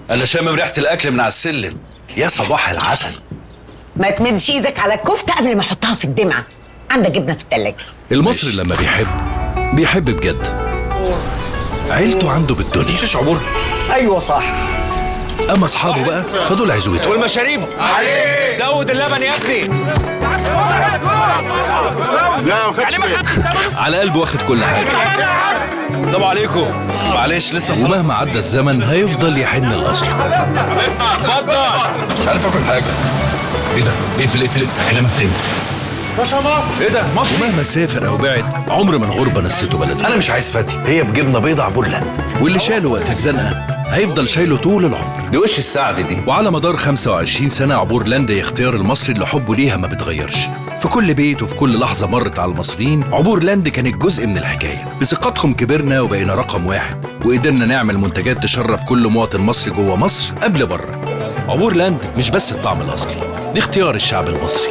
انا شامم ريحه الاكل من على السلم. يا صباح العسل. ما تمدش ايدك على الكفتة قبل ما احطها في الدمعة. عندك جبنه في التلاجة. المصري لما بيحب بيحب بجد. عيلته عنده بالدنيا. شيش عبور. ايوه صح. اما اصحابه بقى فدول عزوته. والمشاريب عليه. زود اللبن يا ابني. لا ما خدش بالي. على قلبه واخد كل حاجة. السلام عليكم. معلش لسه مخلص. ومهما عدى الزمن هيفضل يحن الاصل. اتفضل. مش عارف اكل حاجة. ايه ده؟ اقفل اقفل اقفل. احنا تاني. ايه ده؟ مصر. ومهما سافر او بعد عمر ما الغربة نسيته بلده. انا مش عايز فاتي، هي بجبنه بيضة عبور لاند. واللي شاله وقت الزنقة هيفضل شايله طول العمر. دي وش السعد دي. وعلى مدار 25 سنة عبور لاند هي اختيار المصري اللي حبه ليها ما بيتغيرش. في كل بيت وفي كل لحظة مرت على المصريين عبور لاند كانت جزء من الحكاية. بثقتكم كبرنا وبقينا رقم واحد، وقدرنا نعمل منتجات تشرف كل مواطن مصري جوه مصر قبل بره. عبور لاند مش بس الطعم الأصلي، دي اختيار الشعب المصري.